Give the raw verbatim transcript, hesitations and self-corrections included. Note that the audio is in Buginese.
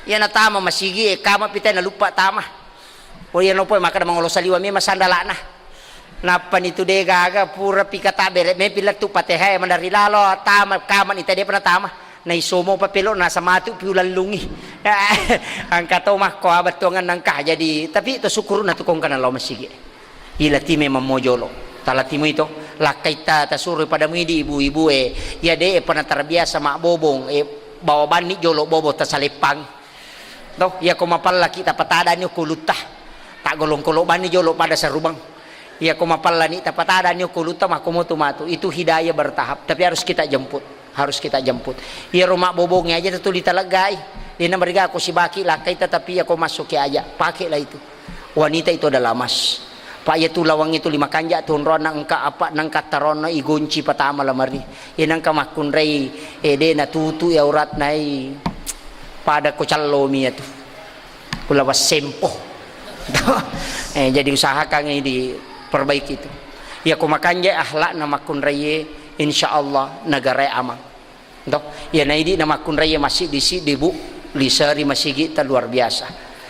Iya natama masigi e, kama pitai naluppa tama. Oh, iya nopo makkeda mangolo saliwa memang sandalana. Nappani tu de gaga pura pika tabere me pilettu Fatihah e, mandari lalo tama kama ni tadi pernah tama. Naisomo pa pelo nasa matu piu lallungi. Angka to makko abattuangan nangka jadi, tapi to syukurna tu kongkana lao masigi. Ilati memang mo jolo. Talati mui to. Lakkaitta tasuro pada muidi ibu-ibu e. Iya de e pernah terbiasa mabbobong e, bawa banni jolo bobo tasaleppang. To, iya ko mapallaki tapatadani okko ulutta. Tak golong-kolong banni jolo pada sarubang. Iya ko mapallani tapatadani okko ulutta makko motu matu. Itu hidayah bertahap, tapi harus kita jemput. Harus kita jemput. Iyaro mabbobongnge aja tetuli taleggai. Dena mariga ko sibaki lakkai tetapi iya ko massuki aja, pakailah itu. Wanita itu adalah emas. Pak, iya tu lawang itu lima kanja tu onronna engka apa nangka taronna igonci patama lamari. Iya nangka makkunrai, eh, de natutu iya auratna, eh, pada ko callomi iya tu. Kula wassempo. Eh, jadi usahakan ini diperbaiki itu. Iya ko makanja akhlakna makkunrai, insya Allah negara aman. To, iya naidi na makkunrai masjid di sidi, Bu, liseri masigi ta luar biasa.